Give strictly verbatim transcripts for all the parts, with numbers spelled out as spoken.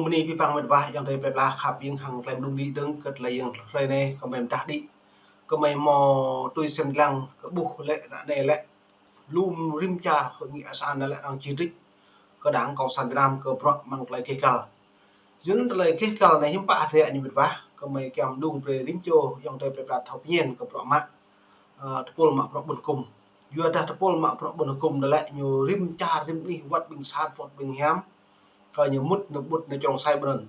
Mơ̆ng anai pih pang met wa, ayŏng adơi plơi pla khăp, ayŏng hăng tơlơi mơdung đĭ dơ̆ng kơ tơlơi ayŏng hrơi anai kơmơi pơdah đĭ. Kơmơi hmâo tui sem lăng kơ ƀuh lĕ ră anai lĕ lŏm rĭm čar Hội nghị ASEAN anai lĕ arăng chỉ trích kơ Đảng Cộng sản Việt Nam kơ bruă mơ̆ng tơlơi keh kăl. Yua anŭn tơlơi keh kăl anai hiư̆m pă hơdră ñu met wa, kơmơi kiăng mơdung brơi rĭm čô ayŏng adơi plơi pla thâo pơñen kơ bruă mă, ơ, tơpul mă bruă ƀun hơkŭm. Yua dah tơpul mă bruă ƀun hơkŭm anai lĕ ñu rĭm čar rĭm anih, wơ̆t ƀing sat wơ̆t ƀing hiam, kơ ñu mŭt ñu ƀut ñu črông sai ƀơi anŭn.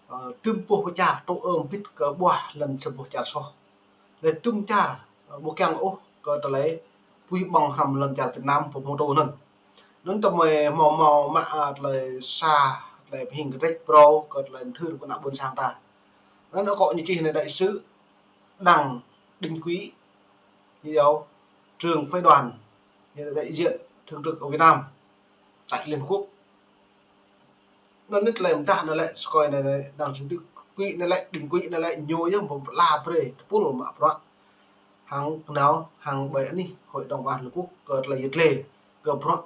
Ơ, tơm boh čar tŭ ơm bĭt kơ ƀuah lŏn sa boh čar soh. Lĕ tơm čar, ơ, ƀu kiăng ôh kơ tơlơi pui ƀơ̆ng hrŏm lŏn čar Việt Nam ƀu hmâo tŭ anŭn. Anŭn tơmơi hmâo hmâo mă, ơ, tơlơi sa, tơlơi pơhing kơdrĕč phrâo kơ tơlơi mơthưr kơ ană ƀôn sang ta. Anŭn akŏ ñu čih anai đại sứ Đặng Đình Quý, ñu yua trưởng phái đoàn, ñu đại diện thường trực của Việt Nam tại Liên Quốc. Anŭn anai tơlơi mơdah anai lĕ sơkơi anai lĕ Đặng Đình Quý anai lĕ, Đình Quý anai lĕ ñu yơh pơblah brơi tơpul mă bruă hăng kơnao hăng ƀơi anih Hội đồng Bảo an Liên Quốc kơ tơlơi yơh tơlơi kơ bruă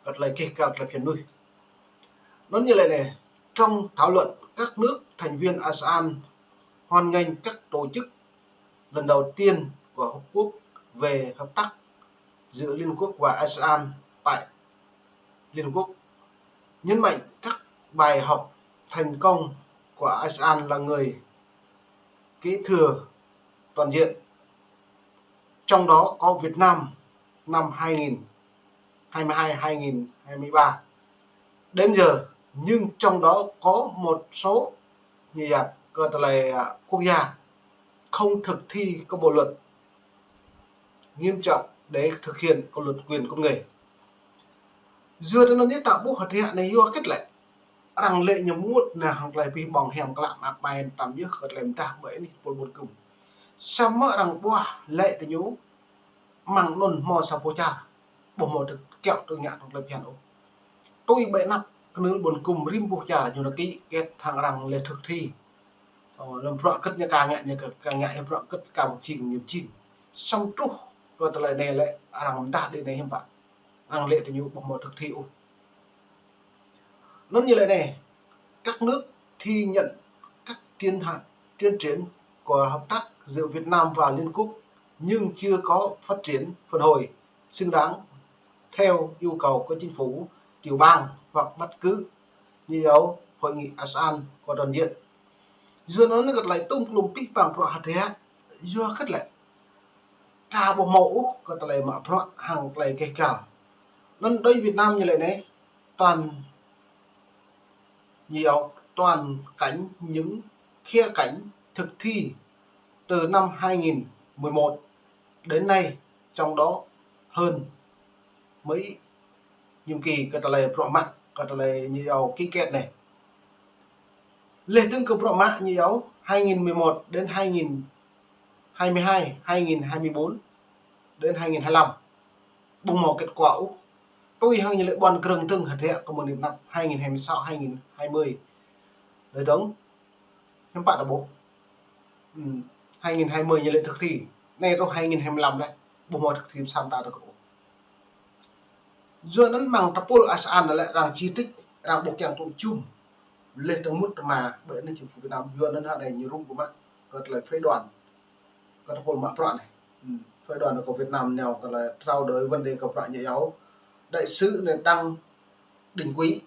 kơ tơlơi keh kăl tơlơi phiăn mơnuih. Anŭn ñu lĕ anai, trong thảo luận các nước thành viên ASEAN hoan nghênh các tổ chức lần đầu tiên của Hợp Quốc về hợp tác giữa Liên Quốc và ASEAN tại Liên Quốc, nhấn mạnh các bài học thành công của ASEAN là người kế thừa toàn diện, trong đó có Việt Nam năm hai nghìn hai mươi hai, hai nghìn hai mươi ba đến giờ, nhưng trong đó có một số như là cơ tơ lệ, à, quốc gia không thực thi các bộ luật nghiêm trọng để thực hiện các luật quyền con người. Yua anŭn anai ta ƀuh hơdră anai yua hơget lĕ. Arăng lĕ ñu mŭt anai hăng tơlơi pih ƀơ̆ng hiam klă mă ƀai tăm yơh kơ tơlơi mơdah ƀơi anih tơpul ƀun hơkŭm. Samơ̆ arăng ƀuah lĕ tơ ñu mơ̆ng anŭn hmâo sa boh čar ƀu hmâo tơkiaŏ tơña tơlơi phiăn ôh. Tui ƀơi anăp kơnưl ƀun hơkŭm rĭm boh čar ñu nao ký kết hăng arăng lĕ thực thi. Ơ, lăm bruă hơget ñu ka ngă, ñu ka, ka ngă, bruă hơget ka ƀu jing, ñu jing. Samơ̆ truh kơ tơlơi anai lĕ arăng mơdah đĭ anai hiư̆m pă. Arăng lĕ tơ ñu ƀu hmâo thực thi ôh. Anŭn ñu lĕ anai, các nước thi nhận các tiến hành, tiến triển của hợp tác giữa Việt Nam và Liên Quốc nhưng chưa có phát triển phản hồi xứng đáng theo yêu cầu của chính phủ, tiểu bang hoặc bất cứ như dấu hội nghị ASEAN có toàn diện. Yua anŭn anai kơ tơlơi tŭm klum pih pang bruă hơdră, yua hơget lĕ. Ka ƀu hmâo ôh kơ tơlơi mă bruă hăng tơlơi keh kăl. Anŭn đối Việt Nam ñu lĕ anai, toàn, nhiều toàn cảnh những khía cạnh thực thi từ năm hai nghìn mười một đến nay, trong đó hơn mấy nhiệm kỳ kơ tơlơi bruă mă, kơ tơlơi ñu yua ký kết anai. Lĕ tơ̆ng kơ bruă mă ñu yua hai nghìn mười một đến hai nghìn hai mươi hai, hai nghìn hai mươi bốn đến hai nghìn hai mươi lăm. Ƀu hmâo kết quả ôh. Tui hăng ñu lĕ ƀuăn krơ̆ng tơ̆ng hơdră kơ mơ̆ng anăp hai nghìn hai mươi sáu, hai nghìn hai mươi. Lĕ tơ̆ng hiư̆m pă ta ƀuh. Ừm, hai nghìn hai mươi ñu lĕ thực thi. Anai truh hai nghìn hai mươi lăm lĕ, ƀu hmâo thực thi pơsăm ta tơ kơ ôh. Yua anŭn mơ̆ng tơpul ASEAN lĕ arăng chỉ trích, arăng ƀu kiăng tŭ jum. Lĕ tơ̆ng mŭt tơma ƀơi anih chính phủ Việt Nam, yua anŭn hă anai ñu rŭng kơ mă kơ tơlơi phái đoàn, kơ tơpul mă bruă anai. Ừm, phái đoàn kơ Việt Nam nao kơ tơlơi trao đổi vấn đề kơ bruă ñu yua. Đại sứ anai Đặng Đình Quý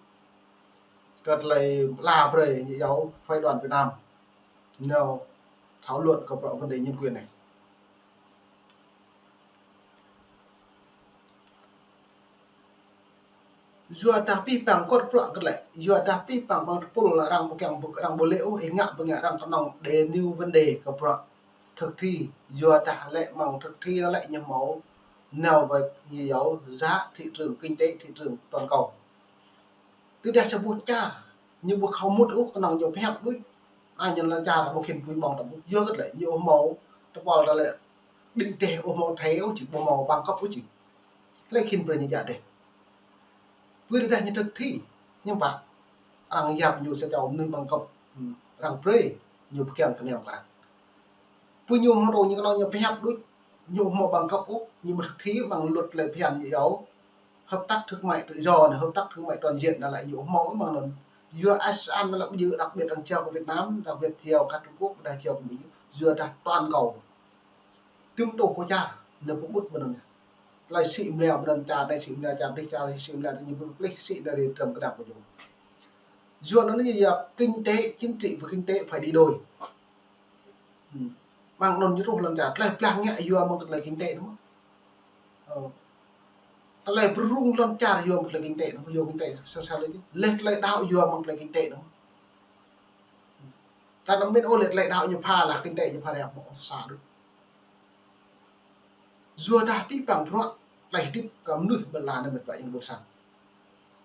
kơ tơlơi pơblah brơi ñu yua phái đoàn Việt Nam nao thảo luận kơ bruă vấn đề nhân quyền anai. Yua dah pih pang kơ bruă hơget lĕ, yua dah pih pang ƀing tơpul arăng ƀu kiăng ƀu, arăng ƀu lĕ ôh, ih ngă ƀu ngă arăng kơnơ̆ng để nêu vấn đề kơ bruă thực thi, yua dah lĕ mơ̆ng thực thi anŭn lĕ ñu hmâo nao ƀơi ñu yua giá thị trường kinh tế, thị trường toàn cầu. Tơdah sa boh čar ñu ƀu khŏm mŭt ôh, kơnơ̆ng ñu pơhiăp đôč. Anŭn lĕ čar ƀu khĭn pui ƀơ̆ng tăm ôh. Yua hơget lĕ, ñu ƀu hmâo tơpul ta lĕ đĭ teh, ôh hmâo thẻ ôh či, ƀu hmâo bằng cấp ôh či. Lĕ khĭn brơi ñu djă teh. Pui tơdah ñu thực thi, hiư̆m pă. Arăng yap ñu sa čô mơnuih bằng cấp, ừm, arăng brơi ñu pơkiăng kơnơ̆ng kơ arăng. Pui ñu hmâo tŭ ñu kơnơ̆ng ñu pơhiăp đôč, ñu hmâo bằng cấp ôh, ñu ƀu thực thi mơ̆ng luật lĕ phiăn ñu yua hợp tác thương mại tự do anai, hợp tác thương mại toàn diện anai lĕ ñu hmâo mơ̆ng anŭn. Yua ASEAN lĕ ƀu djơ̆ đặc biệt arăng jao kơ Việt Nam, đặc biệt jao kơ Trung Quốc, dah jao kơ Mỹ, yua dah toàn cầu. Tơm tŭ pô čar, ñu pơƀut ƀơi anŭn. Tơlơi sĭ mlâo ƀơi anŭn čar anai, sĭ mlâo čar dih, čar dih, sĭ mlâo anai, ñu pơƀut tơlơi sĭ mlâo ri trơm kơdăp kơ ñu. Yua anŭn ñu yua kinh tế, chính trị và kinh tế phải đi đôi. Hmm. Mơ̆ng anŭn ñu truh lŏn čar, tơlơi blah ngă yua mơ̆ng tơlơi kinh tế anŭn. Ơ. Tơlơi pơrŭng lŏn čar yua mơ̆ng tơlơi kinh tế anŭn, yua kinh tế sosial anŭn. Leh tơlơi đaŏ yua mơ̆ng tơlơi kinh tế anŭn. Ta anăm min ôh leh tơlơi đaŏ ñu pha lah kinh tế ñu pha rĕp mơ̆ sa đôč. Yua dah pih păng bruă tơlơi hơdip kơ mơnuih ƀơi lŏn anai mĕt wa ayŏng ƀôn sang.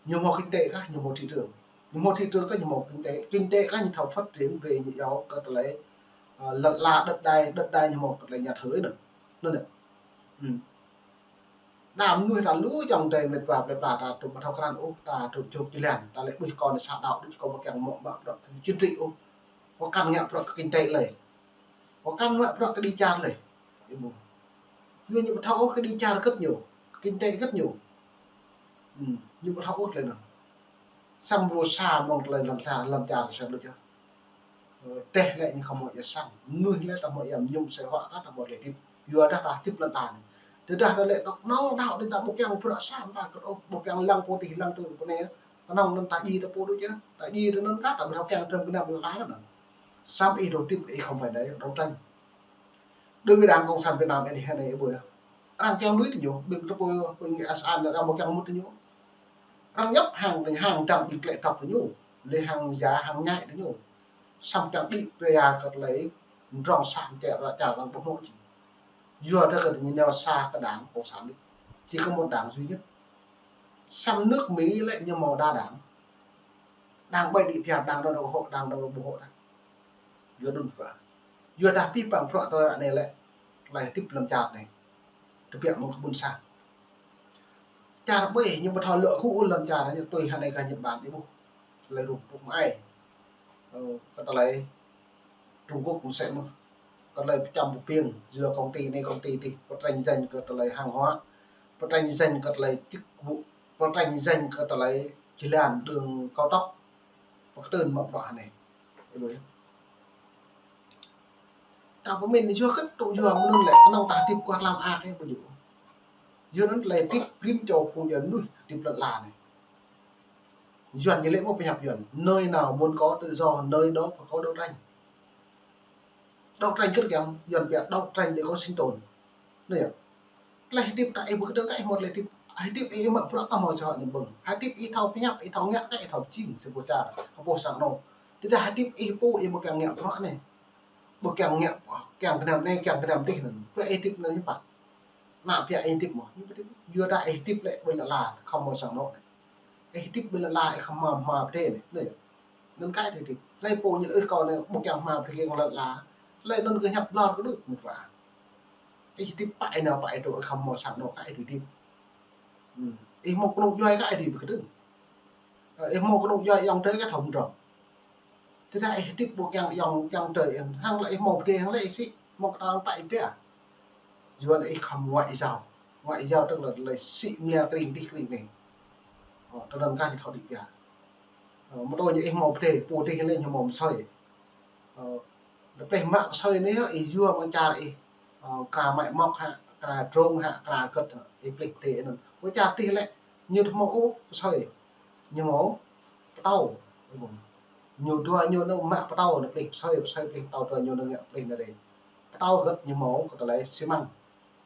Ñu hmâo kinh tế kah, ñu hmâo thị trường. Ñu hmâo thị trường kah, ñu hmâo kinh tế. Kinh tế kah ñu thâo phát triển về ñu yua kơ tơlơi, ơ, lŏn la đất đai, đất đai ñu hmâo kơ tơlơi nhà thờ anŭn. Anŭn anai. Hmm. Đa mơnuih ta lu ayŏng adơi mĕt wa plơi pla ta tŭ ƀu thâo krăn ôh, ta tŭ čruk či lan, ta lĕ ƀuh kơ anai sa đaŏ đôč kơ ƀu kiăng mă ƀă bruă kơ chính trị ôh. Kơ kăn ngă bruă kơ kinh tế lĕ. Kơ kăn ngă bruă kơ đi čar lĕ. Ih ƀuh. Yua ñu ƀu thâo ôh kơ đi čar kơ̆t ñu. Kinh tế kơ̆t ñu. Hmm, ñu ƀu thâo ôh tơlơi anŭn. Samơ̆ ƀu sa mơ̆ng tơlơi lŏn čar, lŏn čar sa đôč yơh. Ơ, teh lĕ ñu khŏm hmâo ia sang. Mơnuih lĕ ta hmâo ia mơñum sĕ huă kah ta hmâo tơlơi hơdip. Yua dah ta hơdip lŏn ta anai. Tơdah ta lĕ dŏ kơnơ̆ng đaŏ đôč ta ƀu kiăng bruă sa ta kơ̆t ôh, ƀu kiăng lăng pô tih lăng tơ pô anai. Kơnơ̆ng anŭn ta djai ta pô đôč yơh. Ta djai ta anŭn kah ta ƀu thâo kiăng trơm kơnam lŏn ta anŭn. Samơ̆ ih dŏ hơdip ih khŏm phải đấu, đấu tranh. Đối với Đảng Cộng sản Việt Nam anai, anai ih ƀuh yơh. Arăng kiăng lui tơ ñu, ƀing ta pô, pô ing ASEAN arăng ƀu kiăng mŭt tơ ñu. Arăng ñăp hăng, hăng dăng ƀing klĕ tŏp tơ ñu. Lĕ hăng ya, hăng ñai tơ ñu. Samơ̆ kiăng đĭ pia kơ tơlơi mdrŏng sa mơčeh ră čar arăng ƀu hmâo či. Yua dah kơ ñu nao sa kơ Đảng Cộng sản đôč. Chỉ có một đảng duy nhất. Samơ̆ nước Mỹ lĕ ñu hmâo đa đảng. Đảng ƀai đĭ pia, đảng anŭn ủng hộ, đảng anŭn ƀu ủng hộ đah. Yua anŭn kơ. Yua dah pih păng bruă tơlơi anai lĕ, tơlơi hơdip lŏn čar anai. Kơbiă mơ̆ng kơ ƀôn sang. Čar ƀai ñu ƀu thâo lŏ kơ ôh lŏn čar ñu tui hơnai kơ Nhật Bản ih ƀuh. Tơlơi rŭng rŭng mơai. Ơ, kơ tơlơi Trung Quốc mơ̆ sĕ mơ̆n. Kơ tơlơi pơčăm pơpiêng, yua công ty anai công ty dih, pơtrĕnh danh kơ tơlơi hàng hóa, pơtrĕnh danh kơ tơlơi chức vụ, pơtrĕnh danh kơ tơlơi či lan đường cao tốc, pơkơtưn mă bruă hơnai. Ih ƀuh yơh. Ta pơmĭn yua kơ tŭ yua mơnŭn lĕ, kơnơ̆ng ta hơdip kuat lăm ak ih ƀuh yơh. Yua anŭn tơlơi hơdip brĭm čô phung djuai mơnuih hơdip lŏn la anai. Yuan ñu lĕ mơ̆ pơhiăp Yuan. Nơi nào muốn có tự do, nơi đó phải có đấu tranh. Đấu tranh kơ kiăng, Yuan pia đấu tranh để có sinh tồn. Anai yơh. Tơlơi hơdip ta ih ƀu kơdơ̆ng kah ih hmâo tơlơi hơdip. Hơdip ih mă bruă kah hmâo sơhă ñu ƀơ̆ng. Hơdip ih thâo pơhiăp, ih thâo ngă kah ih thâo pơjing, sĭt ƀu čar, hơpô sang anŏ. Tơdah hơdip ih pô ih ƀu kiăng ngă bruă anai. Ƀu kiăng ngă, kiăng kơnam anai, kiăng kơnam dih anŭn. Pơ ih hơdip anŭn ñu pă. Ană pia ih hơdip mơ̆. Ñu hơdip. Yua dah ih hơdip lĕ ƀơi lŏn la, khŏm hmâo sang anŏ anai. Ih hơdip ƀơi lŏn la, ih khŏm hmâo hma pơdai anai. Anai yơh. Anŭn kah ih hơdip. Hlơi pô ñu ih kơ anai ƀu kiăng hmâo pơdai kơ lŏn la. Hlơi anŭn kơ hiăp ƀlŏr kơ đôč mơ̆n wa. Ih hơdip pă ih nao pă ih dŏ, ih khŏm hmâo sang anŏ kah ih hơdip. Hmm. Ih hmâo kơnung djuai kah ih hơdip kơdơ̆ng. Ơ, ih hmâo kơnung djuai ayŏng adơi kah thâo mơdrŏng. Tơdah ih hơdip ƀu kiăng ayŏng kiăng adơi, hăng lĕ ih hmâo pơdai, hăng lĕ ih sĭ, hmâo kơtang tơpă ih pia. Yua anŭn ih khŏm ngoại giao. Ngoại giao tức là tơlơi sĭ mơlia kơring dih kơring anai. Ơ, tơdang kah ñu thâo đĭ pia. Ơ, mơ̆ tơl ñu ih hmâo pơdai, pô dih lĕ ñu hmâo pơsơi. Ơ, lĕ pleh mă pơsơi anai yơh, ih yua mơ̆ng čar ih. Ơ, kra mă mŏk hă, kra drông hă, kra gơ̆t hă, ih pleh pơdai anŭn. Pơ čar dih lĕ, ñu ƀu hmâo ôh pơsơi. Ñu hmâo pơtâo. Ñu dua ñu anŭn mă pơtâo, anŭn pleh pơsơi, pơsơi pleh pơtâo dua ñu anŭn ngă pleh anai rai. Pơtâo gơ̆t ñu hmâo kơ tơlơi xi măng.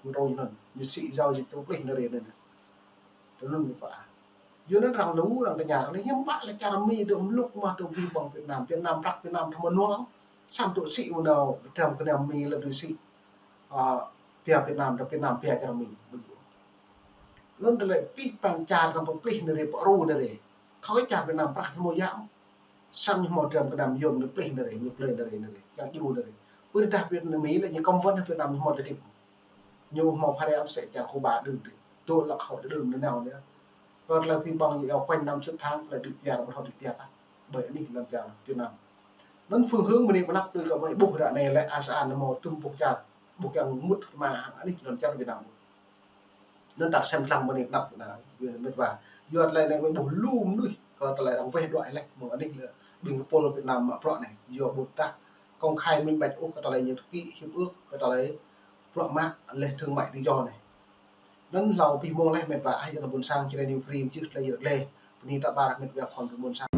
Ñu tui ñu anŭn, ñu sĭ yua ñu tui pleh anai rai anŭn. Tui anŭn ñu pă. Yua anŭn arăng lu, arăng tơña, arăng lĕ hiư̆m pă lĕ čar Mi dŏ mlŭk mơ̆ dŏ abih bang Việt Nam, Việt Nam prăk Việt Nam thâo mơnuă. Samơ̆ dŏ sĭ mơ̆ nao, dram kơnam Mi lĕ dŏ sĭ. Ơ, pia Việt Nam, dram Việt Nam pia čar Mi. Anŭn tơlơi pih păng čar arăng pơplih anai rai, pơru anai rai. Thâo čar Việt Nam prăk hmâo yơh. Samơ̆ ñu hmâo dram kơnam yôm ñu plih anai rai, ñu plih anai rai, anai rai. Čang djru anai rai. Pơ dah Việt Nam Mi lĕ ñu kăm wăn Việt Nam ñu hmâo tơlơi hơdip. Ñu hmâo phara ăp sĕ čar Cuba đưm đưm. Dŏ lăk hŏ đưm đưm nanao anai. Kơ tơlơi pih păng ñu yua quanh năm suốt tháng, tơlơi đĭ pia, ƀu thâo đĭ pia kah. Ƀơi anih lŏn čar Việt Nam. Anŭn phương hướng mơ̆ng anai pơ anăp tui kơ mơi ƀuh ră anai lĕ ASEAN hmâo tơm pŏk čar. Ƀu kiăng mŭt kơ mă hăng anih lŏn čar Việt Nam. Anŭn ta sem lăng mơ̆ng anai pơ anăp anai, mĕt wa. Yua tơlơi anai mơi ƀuh lu mơnuih. tơlơi arăng weh đuaĭ laih mơ̆ng anih lĕ ƀing pôl Việt Nam mă bruă anai. Yua ƀu dah công khai minh bạch ôh kơ tơlơi ñu ký hiệp ước kơ tơlơi bruă mă laih thương mại tự do anai. Anŭn hlâo abih mông laih met wa ah ayŏng adơi ƀôn sang Jrai New Free, čih tơlơi yơh lĕ. Bơni ta ƀar met wa khŏm ƀôn sang.